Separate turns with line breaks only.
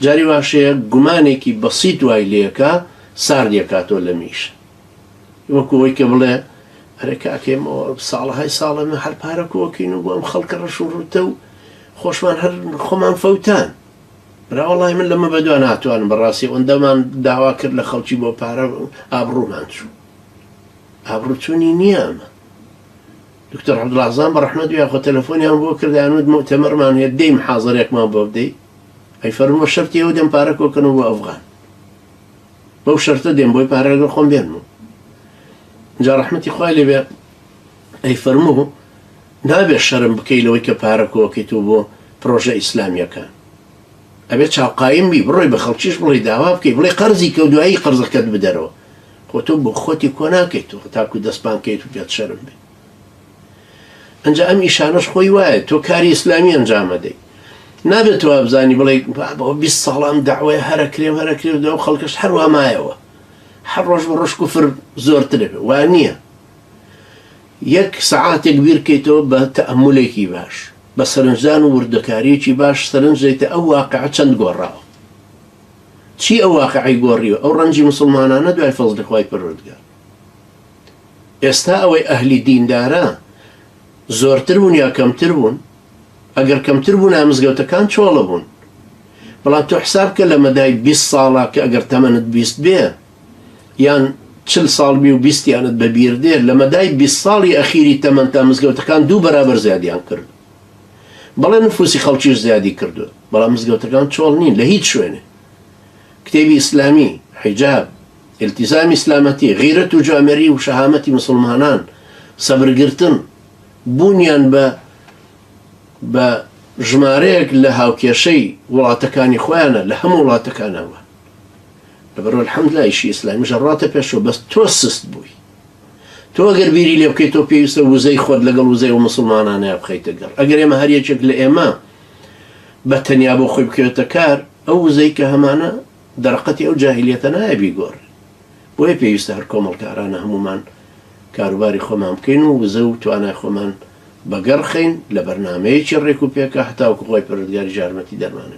جاری واش هەیە گومانێکی بەسیت وای لێکا ساردی ئەکاتەوە لە میش وەکو ئەوەی کە بڵێ ئەرێ کاکە ئێمە ساڵەهای ساڵە ئێمە هەر پارە کۆکەین و بۆ ئەم خەڵکە ڕەش و ڕووتە و خۆشمان هەر خۆمان فەوتان برا وەڵی من لەمە بەدوا ناتوانم بەڕاستی ئەوەندەمان داوا کرد لە خەڵکی بۆ پارە ئابڕوومان چوو ئابڕووچوونی نییە ئەمە دکتۆر عەبدوڵازان بە ڕەحمەت بێ خۆ تەلەفۆنیان بۆ کردیان وت موئتەمەرمان هەیە دەی محازەرێکمان بۆ بدەی ئەی فەرموو بە شەرتی ئەوە دێم پارە کۆکەنەوە بۆ ئەفغان بەو شەرتە دێم بۆی پارە لەگەڵ خۆم بێنم جا ڕەحمەتی خوای لێ بێ ئەی فەرموو نابێ شەرم بکەی لەوەی کە پارە کۆکەیتەوە بۆ پرۆژە ئیسلامیەکان ئەبێ چاوقایم بی بڕۆی بە خەڵکیش بڵێ داوا بکەی بڵێ قەرزی کە و دوایی قەرزەکەت بدەرەوە خۆ تۆ بۆ خۆتی کۆ ناکەیتەوە تاکو دەستپان کەیت و پێت شەرم بێ ئەنجا ئەم ئیشانەش خۆی وایە تۆ کاری ئیسلامی ئەنجامەدەی نابێت تۆ بزانی بڵێ بابەوە 20 ساڵ ئەم داوای هەرە کرێم هەرە کرێ و خەڵکەش هەروە مایەوە هەر ڕۆژ بە ڕۆژ کوفر زۆرترە بێ وا نییە یەک سەعاتێک بیرکەیتەوە بە تەئەمولێکی باش بە سەرنجدان و وردەکاریەکی باش سەرنج دەیتە ئەو واقعە چەند گۆڕاوە چی ئەو واقعەی گۆڕیوە ئەو ڕەنجی مسلمانانە دوای فەزلی خوای پەروەردگار ئێستا ئەوەی ئەهلی دیندارە زۆرتر بوون یا کەمتر بوون؟ ئەگەر کەمتر بوونایە مزگەوتەکان چۆڵە بوون. بەڵام تۆ حساب کە لە مەدای 20 ساڵە کە ئەگەر تەمەنت 20 بێ یان چل ساڵ بی و بیستیانت بە بیر دێ لە مەدای 20 ساڵی ئەخیری تەمەنتا مزگەوتەکان دوو بەرابەر زیادیان کرد. بەڵێ نفوسی خەڵکیش زیادی کردووە بەڵام مزگەوتەکان چۆڵ نین لە هیچ شوێنێ. کتێبی ئیسلامی، حیجاب، ئیلتیزامی سلامەتی، غیرەت و جوامێری و شەهامەتی موسڵمانان، سەبرگرتن، بوونیان بە بە ژمارەیەک لە هاوکێشەی وڵاتەکانی خۆیانە لە هەموو وڵاتەکانەوە. لەبەرئەوە الحمدللە ئیشی ئیسلامیش ئەڕواتە پێشەوە بەس تۆ سست بووی. تۆ ئەگەر بیری لێ بکەیتەوە پێویستە وزەی خۆت لەگەڵ وزەی ئەو موسڵمانانەیا بخەیتە گەڕ. ئەگەر ئێمە هەر یەکێک لە ئێمە بە تەنیا بۆ خۆی بکەوێتە کار، ئەو وزەی کە هەمانە دەرەقەتی ئەو جاهیلیەتە نایە بیگۆڕێ. بۆیە پێویستە هەر کۆمەڵکارانە هەموومان کاروباری خۆمان بکەین و وزە و توانای خۆمان بەگەڕ خەین لە بەرنامەیەکی ڕێک و پێکا هەتاوەکو خوای پەروەردگاریش یارمەتی دەرمانە بێ.